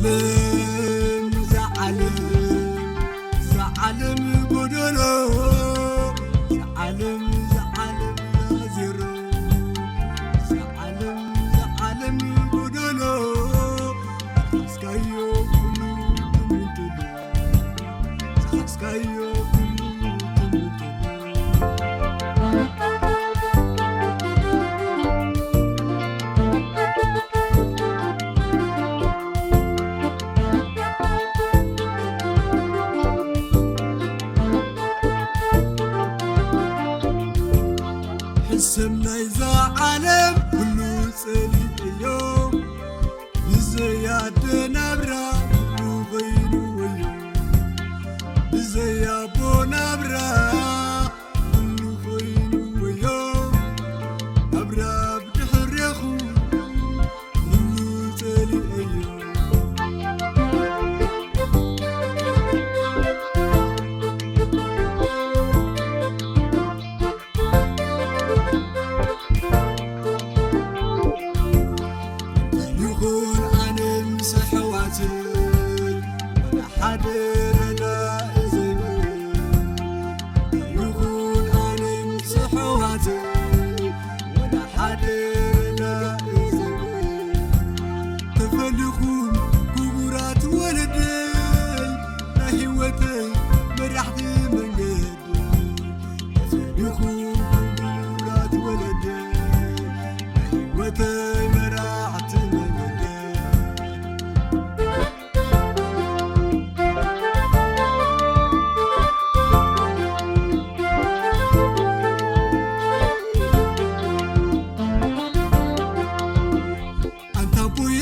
ዓለም፣ እዛ ዓለም፣ እዛ ዓለም ጎደሎ፣ እዛ ዓለም፣ እዛ ዓለም ዜሮ፣ እዛ ዓለም፣ እዛ ዓለም ጎደሎ፣ ዝሓዝካዮ ኩሉ ትምንጥሎ፣ ዝሓዝካዮ ኩሉ ትምንጥሎ። ሕሰም ናይዛ ዓለም ኩሉ ጸሊእዮ፣ ብዘይ ኣደ ናብራ ኩሉ ኾይኑ ወዮ፣ ብዘይ ኣቦ ናብራ ኩሉ ኾይኑ ወዮ፣ ናብራ ብድሕሬኹ ኩሉ ጸሊእዮ። ይኹን ኣነ ምስ ኣሕዋተይ፣ ወላ ሓደ ረዳኢ ዘይብለይ። ይኹን ኣነ ምስ ኣሕዋተይ፣ ወላ ሓደ ረዳኢ ዘይብለይ። ተፈሊኹም ክቡራት ወለደይ፣ ናይ ህይወተይ መራሕቲ መንገዲ። ተፈሊኹም ክቡራት ወለደይ፣ ናይ ህይወተይ መራሕቲ መንገዲ። ኣንታ ኣቦየ